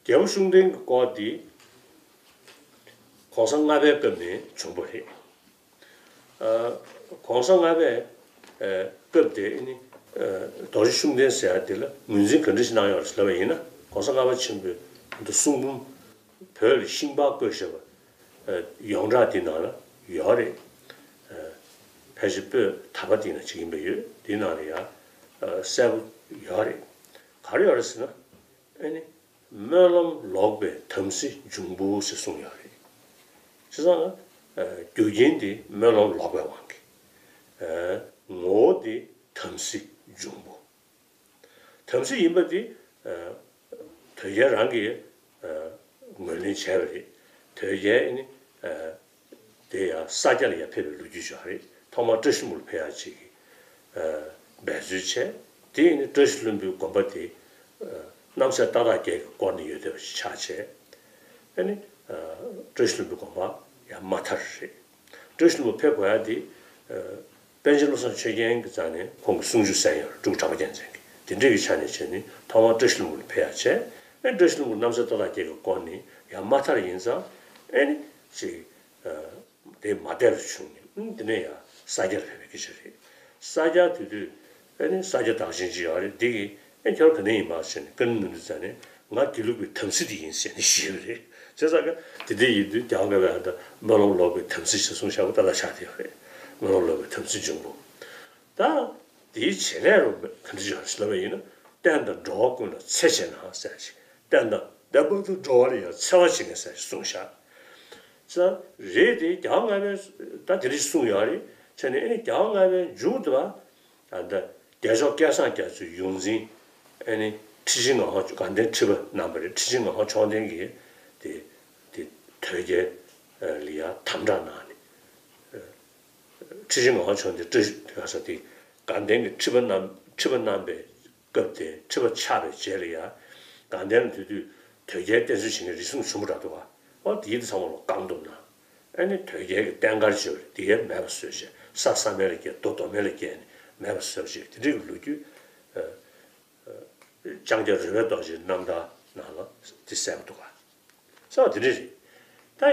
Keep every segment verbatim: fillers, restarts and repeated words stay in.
རྒྱལ་པོ་ཤུགས་ལྡན་གྱི་སྐོར་འདི་གོང་ས་ལྔ་པའི་སྐབས་ནས་བྱུང་བ་རེད། ཨ། གོང་ས་ལྔ་པའི་ཨ་སྐབས་དེ་ཨ་ནི་ཨ་རྡོ་རྗེ་ཤུགས་ལྡན་ཟེར་ཡ་དེ་ལ་ངོས་འཛིན་ག་འདྲ་ཞིག་གནང་ཡོད་རེད་ལབ་པ་ཡིན་ན། གོང་ས་ལྔ་པ་ཆེན་པོའི་གསུང་འབུམ་བོད་ལ་ཤིང་པར་བརྐོས་བཞག་པ་ཨ་ཡོངས་གྲགས་དེ་ནང་ལ་ཡོད་རེད། ཨ་ཕལ་ཆེར་པོད་དག་པ་དེ་ནང་ཅིག་ཡིན་པ་ཡོད། དེ་ནང་ལ་ཡང་ཨ་གསལ་པོ་ཡོད་རེད། ག་རེ་ཡོད་རེད་ཟེར་ན། ཨ་ནི་སྨོན་ལམ་ལོག་པའི་དམ་སྲི་འབྱུང་པོ་ཞེས་གསུངས་ཡོད་རེད། བྱས་ཙང་ཨ་རྒྱུ་རྐྱེན་དེ་སྨོན་ལམ་ལོག་པའི་དབང་གིས། ཨ་ངོ་བོ་དེ་དམ་སྲི་འབྱུང་པོ། དམ་སྲི་ཡིན་པ་དེ་ཨ་དོལ་རྒྱལ་རང་གིས་ཨ་ངོས་ལེན་བྱས་པ་རེད། དོལ་རྒྱལ་ཨ་ནི་ཨ་དེ་ཡང་ས་སྐྱ་ལ་ཡར་ཕེབས་པའི་ལོ་རྒྱུས་ཅིག་ཡོད་རེད། ཐོག་མར་བཀྲ་ཤིས་ལྷུན་པོ་ལ་ཕེབས་ཡག་ཅིག་གི་ཨ་འབད་རྩོལ་བྱས། དེ་ཡིན་ནི་བཀྲ་ཤིས་ལྷུན་པོའི་དགོན་པ་དེ་ཨ་རྣམ་སྲས་ཏག་ཏག་རྒྱལ་གྱིས་བསྐོར་ནས་ཡོད་བསྡད་པ་ཞིག་ཆགས་བྱས། ཨ་ནི་ཨ་བཀྲ་ཤིས་ལྷུན་པོའི་དགོན་པ་ཡང་མ་མཐར་རེད། བཀྲ་ཤིས་ལྷུན་པོ་ཕེབས་དགོས་ཡག་དེ་ཨ་པཎ་ཆེན་བློ་བཟང་ཆོས་རྒྱན་གྱི་རྩ་ནས་ཁོང་གི་གསུང་ཆོས་གསན་ཡོད་རེད། སྤྲུལ་སྐུ་གྲགས་པ་རྒྱལ་མཚན་གྱིས། དེ་འདྲ་གི་ཆ་ནས་བྱས་ནས་ཐོག་མར་བཀྲ་ཤིས་ལྷུན་པོ་ལ་ཕེབས་ཡག་བྱས། ཨ་བཀྲ་ཤིས་ལྷུན་པོ་རྣམ་སྲས་ཏག་ཏག་རྒྱལ་གྱིས་བསྐོར་ནས་ཡང་མ་མཐར་ཡིན་ཙང་ཨ་ནི་ཅིག་ཨ་དེ་མ་བསྡད་པ་བྱུང་ནས། ཨ་དེ་ནས་ཡང་ས་སྐྱར་ཕེབས་པའི་སྐད་ཆ་རེད། ས་སྐྱ་དེ་དུས་ཨ་ནི་ས་སྐྱ་བདག་ཆེན་ཅིག་ཡོད་རེད། འདི་གིས་ཨ་ཁྱོད་ག་ནས་ཡིན་པ་ཟེར་ནས་བཀའ་འདྲི་གནང་དུས་ཙ་ནས་ང་དགེ་ལུགས་པའི་དམ་སྲི་དེ་ཡིན་ཟེར་ནས་ཞུས་པ་རེད། བྱས་ཙང་ཀ་དེ་འདྲ་ཡིན་དུས་རྒྱལ་བ་ལྔ་པས་ཨ་ད་སྨོན་ལམ་ལོག་པའི་དམ་སྲི་ཞེས་གསུངས་བཞག་པ་ཏག་ཏག་ཆགས་བསྡད་ཡོད་རེད། སྨོན་ལམ་ལོག་པའི་དམ་སྲི་འབྱུང་པོ། ད་དེའི་བྱེད་ལས་རུ་ག་འདྲ་ཞིག་ལབ་པ་ཡིན་ན། བསྟན་དང་འགྲོ་བ་ཀུན་ལ་འཚེ་བྱེད་ན་ཟེར་ཞིག་བསྟན་དང་བསྟན་པ་དང་འགྲོ་བ་ལ་ཡང་འཚེ་བ་བྱེད་མཁན་ཟེར་ཞིག་གསུངས་བཞག་ཙང་རེད་དེ། རྒྱལ་བ་ལྔ་པས་ད་དེ་འདྲ་ཞིག་གསུངས་ཡོད་རེད། བྱས་ནས་ཨ་ནི་རྒྱལ་བ་ལྔ་པའི་མཇུག་ཏུ་ཨ་ད་རྒྱལ་མཆོག་སྐལ་བཟང་རྒྱ་མཚོའི་ཡོངས་འཛིན་ཨ་ནི་ཁྲི་ཆེན་ངག་དབང་དགའ་ལྡན་ཁྲི་པ་གནང་བ་རེད། ཁྲི་ཆེན་ངག་དབང་མཆོག་ལྡན་གྱིས་དེ་དེ་དོལ་རྒྱལ་ལ་ཡང་དམ་དྲག་གནང་ནས། ཁྲི་ཆེན་ངག་དབང་མཆོག་ལྡན་བཀྲ་ཤིས་དེ་ག་ས་དེ་དགའ་ལྡན་གྱི་ཁྲི་པ་གནང་ཁྲི་པ་གནང་པའི་སྐབས་དེ། ཁྲི་པ་ཆགས་པའི་རྗེས་ལ་ཡང་དགའ་ལྡན་ལ་དེ་དུས་དོལ་རྒྱལ་བསྟེན་གསོལ་བྱེད་མཁན་རེ་ཟུང་བྱུང་བ་འདྲ་འདུག་ག་ཨོ་དེའི་དེ་ཚང་མ་ལ་བཀག་འདོམས་གནང་། ཨ་ནི་དོལ་རྒྱལ་གྱི་བསྟན་སྒར་བྱས་པ་རེད། དེ་ཡང་མེད་པ་བཟོས་བྱས། ས་ས་མེད་ལ་བསྐྱལ། རྡོ་རྡོ་མེད་ལ་བསྐྱལ་ནས་མེད་པ་བཟོས་བྱས། དེ་འདྲའི་གི་ལོ་རྒྱུས་ཨ་ཨ་ལྕང་སྐྱ་རོལ་པའི་རྡོ་རྗེའི་རྣམ་ཐར་ནང་ལ་དེ་གསལ་པོ་འདུག་ག་ས་བ་དེ་འདྲ་རེད། ད་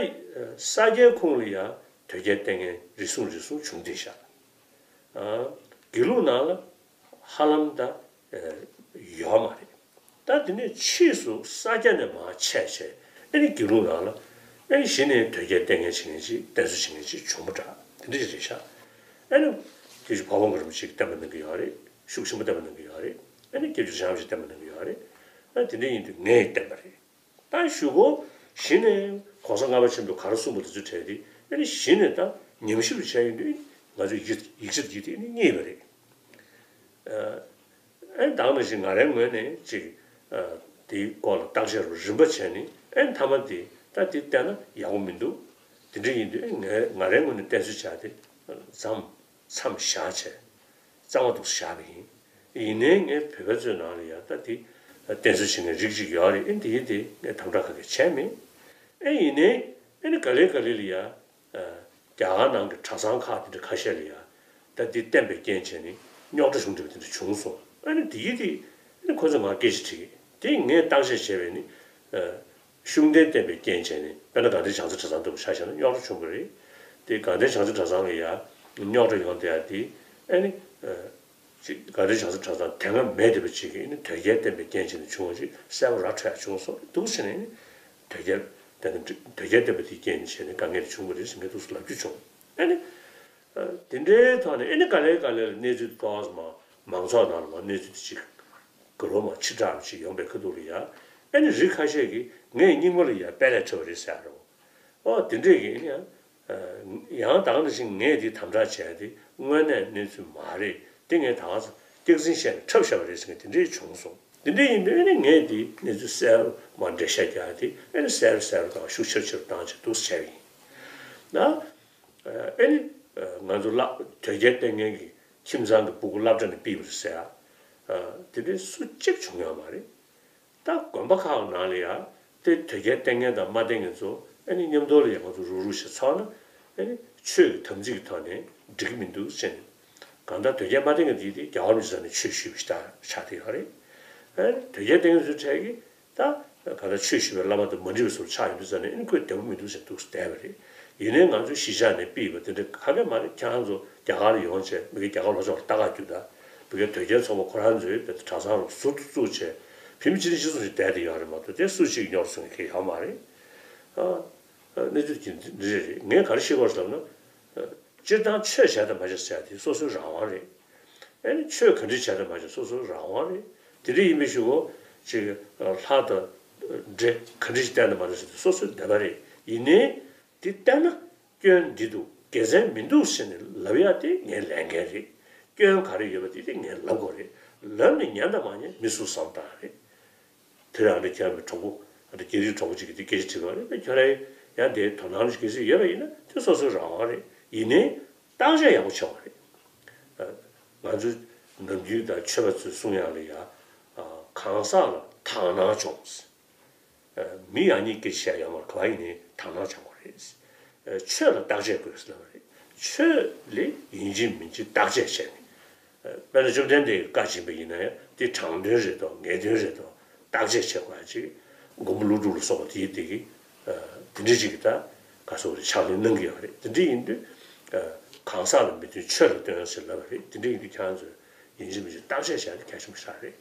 ས་སྐྱའི་ཁོངས་ལ་ཡང་དོལ་རྒྱལ་བསྟེན་མཁན་རེ་ཟུང་རེ་ཟུང་བྱུང་བསྡད་ཤག་ཨ་དགེ་ལུགས་ནང་ལ་ཧ་ལམ་ད་ཡོད་མ་རེད། ད་དེ་ནས་ཕྱིས་སུ་ས་སྐྱ་ནས་མར་ཆད་བྱས། ཨ་ནི་དགེ་ལུགས་ནང་ལ་ཨ་ནི་གཞི་ནས་དོལ་རྒྱལ་བསྟེན་མཁན་བྱེད་མཁན་ཅིག་བསྟེན་གསོལ་བྱེད་མཁན་ཅིག་བྱུང་བ་འདྲ། དེ་འདྲ་ཞིག་རེད་ཤག་ཨ་ནི་དེ་བཞིན་འཕགས་པ་མགོན་རིན་པོ་ཆེས་བསྟན་པ་གནང་གི་ཡོད་རེད། ཤུགས་ཆེན་པོ་བསྟན་པ་གནང་གི་ཡོད་རེད། ཨ་ནི་སྐྱབས་རྗེ་རབ་འབྱམས་ཀྱིས་བསྟན་པ་གནང་གི་ཡོད་རེད། ཨ་དེ་འདྲ་ཡིན་དུས་ངས་བསྟན་པ་རེད། ད་གཞུག་གུ་གཞི་ནས་གོང་ས་ལྔ་པ་ཆེན་པོས་ག་རེ་གསུངས་པ་དེ་ཚོའི་གྲས་དེ་ཨ་ནི་གཞི་ནས་ད་ཉམས་ཞིབ་བྱས་ཡོང་དུས་ང་ཚོས་ཡིག་ཡིག་ཆ་འདི་དེ་ཨ་ནི་རྙེད་པ་རེད། ཨ་ཨ་ནི་ད་ག་ནང་བཞིན་ང་རའི་ངོས་ནས་ཅིག་ཨ་དེའི་སྐོར་ལ་བརྟག་དཔྱད་རིམ་པ་བྱས་ནས། ཨ་ནི་མཐའ་མ་དེ་ད་དེ་བལྟས་ན་ཡག་པོ་མི་འདུག་དེ་འདྲ་ཡིན་དུས་ཨ་ནི་ངས་ང་རའི་ངོས་ནས་བསྟེན་གསོལ་བྱ་དེ་མཚམས་མཚམས་བཞག་བྱས། གཙང་མ་འདུག་སེ་བཞག་པ་ཡིན། ཡིན་ནའི་ངས་བོད་པ་ཚོའི་ནང་ལ་ཡང་ད་དེ་བསྟེན་གསོལ་བྱེད་མཁན་རིགས་གཅིག་ཡོད་རེད། ཨེ་འདི་ཡིན་དེ་ངས་དམ་དྲག་ག་གེ་བྱས་མེད། ཨེ་ཡིན་ནའི་ཨེ་ནི་ག་ལེ་ག་ལེ་ལ་ཡང་རྒྱ་གར་ནང་གི་གྲྭ་ཚང་ཁག་དེ་འདྲ་ཁ་ཤས་ལ་ཡང་ད་འདི་བསྟེན་པའི་རྐྱེན་བྱས་ནས་རྙོག་དྲ་བྱུང་བསྡད་པ་དེ་འདྲ་བྱུང་སོང་། ཨེ་ནི་འདི་ཡིན་དེ་ཨེ་ནི་ཁོ་ཚོས་ང་སྐད་ཆ་དྲིས། དེ་ངས་བརྟག་དཔྱད་བྱས་པས་ནི། ཤུགས་ལྡན་བསྟེན་པའི་རྐྱེན་བྱས་ནས། དཔེར་ན་དགའ་ལྡན་བྱང་རྩེ་གྲྭ་ཚང་ལྟ་བུ་ཆ་བཞག་ན་རྙོག་དྲ་བྱུང་གི་རེད། དེ་དགའ་ལྡན་བྱང་རྩེ་གྲྭ་ཚང་ལ་ཡང་རྙོག་དྲ་ཡོང་བསྡད་ཡ་དེ་ཨ་ནི་ཅིག་དགའ་ལྡན་བྱང་རྩེ་གྲྭ་ཚང་དེ་སྔ་མེད་བསྡད་པ་ཅིག་གིས་ཨ་ནི་དོལ་རྒྱལ་བསྟེན་པའི་རྐྱེན་བྱས་ནས་བྱུང་བ་ཅིག་གསལ་པོ་ར་འཕྲོད་ཡ་བྱུང་སོང་འདུག་ཟེར་ནས། ཨ་ནི་དོལ་རྒྱལ་དེ་ནི་དོལ་རྒྱལ་བསྟེན་པ་དེའི་རྐྱེན་བྱས་ནས་དཀའ་ངལ་དེ་བྱུང་བ་རེད་ཟེར་ངས་འདུག་སེ་ལབ་རྒྱུ་བྱུང་། ཨ་ནི། དེ་འདྲའི་ཐོག་ནས་ཨེ་ནི་ག་ལེ་ག་ལེ་ལ་གནས་ཚུལ་ཏོག་ཙམ་མང་ཚོགས་ནང་ལ་མར་གནས་ཚུལ་དེ་ཅིག་ག་རོ་མ་ཕྱི་དྲགས་པ་ཅིག་ཡོང་པའི་ཁ་ཐུག་ལ་ཡ། ཨེ་ནི་རིགས་ཁ་ཤས་ཀྱིས་ངས་རྙིང་མ་ལ་ཡ་དཔེ་ལས་ཁྲིད་པ་རེད་ཟེར་ཡ་རོ། ཨོ་དེ་འདྲས་ཀྱི་ཨེ་ནི་ཡང་ཡང་ད་ག་ནང་བཞིན་ངས་དེ་དམ་དྲག་བྱས་ཏེ་དངོས་གནས་གནས་ཚུལ་མ་རེད། དེ་ངས་ད་ག་ས་སྐྱག་རྫུན་བཤད་ནས་འཁྲབ་བཞག་པ་རེད་ཟེར་མཁན་དེ་འདྲས་བྱུང་སོང་། དེ་འདྲས་ཡིན་དུས་ཨེ་ནི་ངས་དེ་གནས་ཚུལ་གསལ་པོ་མར་འགྲེལ་བཤད་རྒྱག་ཡ་དེ་ཨེ་ནི་གསལ་པོ་གསལ་པོ་དང་ཤུགས་ཆེར་ཆེར་བཏང་བྱས་འདུག་སེ་བྱས་པ་ཡིན། ན། ཨེ་ནི། ང་ཚོ་བསླབ་དོལ་རྒྱལ་བསྟེན་མཁན་གྱི་ཁྱིམ་ཚང་གི་སྤུ་གུ་སློབ་གྲྭ་ནས་ཕུད་པ་རེད་ཟེར་ཡ། དེ་འདྲའི་སུ་གཅིག་བྱུང་ཡོད་མ་རེད། ད་དགོན་པ་ཁག་ནང་ལ་ཡ་དེ་དོལ་རྒྱལ་བསྟེན་མཁན་དང་མ་བསྟེན་མཁན་ཚོ་ཨེ་ནི་མཉམ་དུ་ལ་ཡ་ང་ཚོ་རུག་རུག་བྱས་ཚོགས་ན། ཨེ་ནི་ཆོས་ཀྱི་དམ་ཚིག་གི་ཐོག་ནས་འགྲིག་གི་མི་འདུག་ཟེར་ནས། གང་ལྟར་དོལ་རྒྱལ་མ་བསྟེན་མཁན་དེ་དེ་རྒྱལ་བ་རིན་པོ་ཆེ་ས་ནས་ཆོས་ཞུས་པ་ཞིག་ད་ཆགས་བསྡད་ཡོད་རེད། ཨེ་ནི་དོལ་རྒྱལ་བསྟེན་མཁན་ཚོའི་གྲས་ཀྱིས་ད། ག་ད་ཆོས་ཞུ་བའི་བླ་མ་དང་མ་འགྲིག་པའི་བཟོ་འདྲ་ཆགས་ཡོང་དུས་ཙང་ནས། ཨ་ནི་ཁོས་བདེ་པོ་མི་འདུག་ཟེར་འདུག་བསྡད་པ་རེད། ཡིན་ནའི་ང་ཚོའི་གཞིས་ཆགས་ནས་ཕུད་པ་དེ་འདྲ་ག་གེ་མ་རེད། ཁྱེད་རང་ཚོ་རྒྱ་གར་ལ་ཡོང་བྱས་མི་གི་རྒྱ་གར་ལྷོ་ཕྱོགས་ལ་ལྟ་ག་རྒྱུགས་དང་། མི་གི་དོལ་རྒྱལ་ཚོགས་པ་ཁོ་རང་ཚོས་བོད་དུ་གྲྭ་ཚང་རུ་ཟུར་དུ་བཙུགས་བྱས་ཕལ་ཆེར་ཤི་སོང་ཞིག་བསྡད་དེ་ཡོད་རེད་མ་གཏོགས། དེ་སུ་གཅིག་གཉོར་སོང་གི་ཡོད་མ་རེད། ཨ། གནས་ཚུལ་དེ་འདི་རེད། རེད། ངས་ག་རེ་ཤེས་དགོས་ཟེར་ན། སྤྱིར་བཏང་ཆོས་བྱས་དང་མ་བྱས་ཟེར་ཡ་དེ་སོ་སོའི་རང་དབང་རེད། ཨ་ནི་ཆོས་ག་འདྲ་བྱས་དང་མ་བྱས་སོ་སོའི་རང་དབང་རེད། དེ་འདྲ་ཡིན་པའི་གཞུག་གུ་ཅིག་ལྷ་དང་འདྲེ་ག་འདྲ་ཞིག་བསྟེན་དང་མ་བསྟེན་ཟེར་དེ་སོ་སོའི་འདོད་པ་རེད། ཡིན་ནའི་དེ་བསྟེན་ན་སྐྱོན་འདི་འདུག་དགེ་མཚན་མི་འདུག་ཟེར་ནས་ལབ་ཡ་དེ་ངའི་ལས་འགན་རེད། སྐྱོན་ག་རེ་ཡོད་པ་དེ་དེ་ངས་ལབ་དགོས་རེད། ལབ་ནས་ཉན་དང་མ་ཉན་མི་སུ་བསམ་སྟངས་རེད། དེ་རང་རེ་ཁྱེད་རང་གི་གྲོགས་པོ། ཨ་ནི་རྒྱ་རིགས་གྲོགས་པོ་གཅིག་གིས་དེ་སྐད་ཆ་དྲིས་པ་རེད། དཔེ་ཁྱོད་རང་ཡང་དེའི་དོ་སྣང་གལ་སྲིད་ཡོད་པ་ཡིན་ན་དེ་སོ་སོའི་རང་དབང་རེད། ཡིན་ནའི་བརྟག་དཔྱད་ཡག་པོ་བྱེད་དགོས་རེད། ཨ། ང་ཚོའི་ནམ་རྒྱུན་དང་ཆོས་པ་ཚོའི་གསུང་ཡག་ལ་ཡ། ཨ། གང་ཟག་ལ་དག་སྣང་སྦྱོངས། ཨ། མི་ཡག་ཉེས་སྐད་ཆ་བཤད་ཡོད་མ་རེད། ག་པར་ཡིན་ནའི་དག་སྣང་བྱེད་དགོས་རེད། ཨ། ཆོས་ལ་བརྟག་དཔྱད་དགོས་ཟེར་ལབ་པ་རེད། ཆོས་ལ་ཡིན་གཅིག་མིན་གཅིག་བརྟག་དཔྱད་བྱས་ནས། དཔེར་ན་བཅོམ་ལྡན་འདས་ཀྱི་བཀའ་སྦྱིན་པ་ཡིན་ན་ཡང་དེ་དྲང་དོན་རེད་དོ་ངེས་དོན་རེད་དོ་བརྟག་དཔྱད་བྱེད་དགོས་ཡ་ཅིག་མགོན་པོ་ཀླུ་སྒྲུབ་ལ་སོགས་པ་དེ་དེ་གི་དེ་འདྲ་ཅིག་གི་ད་ག་སོགས་རེད་ཕྱག་ལེན་གནང་གི་ཡོད་རེད། དེ་འདྲ་ཡིན་དུས་གང་ཟག་ལ་མི་བསྟེན་ཆོས་ལ་བསྟེན་ཟེར་ལབ་པ་རེད། དེ་འདྲ་ཡིན་དུས་ཁྱེད་རང་ཚོས་ཡིན་གཅིག་མིན་གཅིག་བརྟག་དཔྱད་བྱས་ཏེ་གལ་ཆེན་པོ་ཞིག་རེད།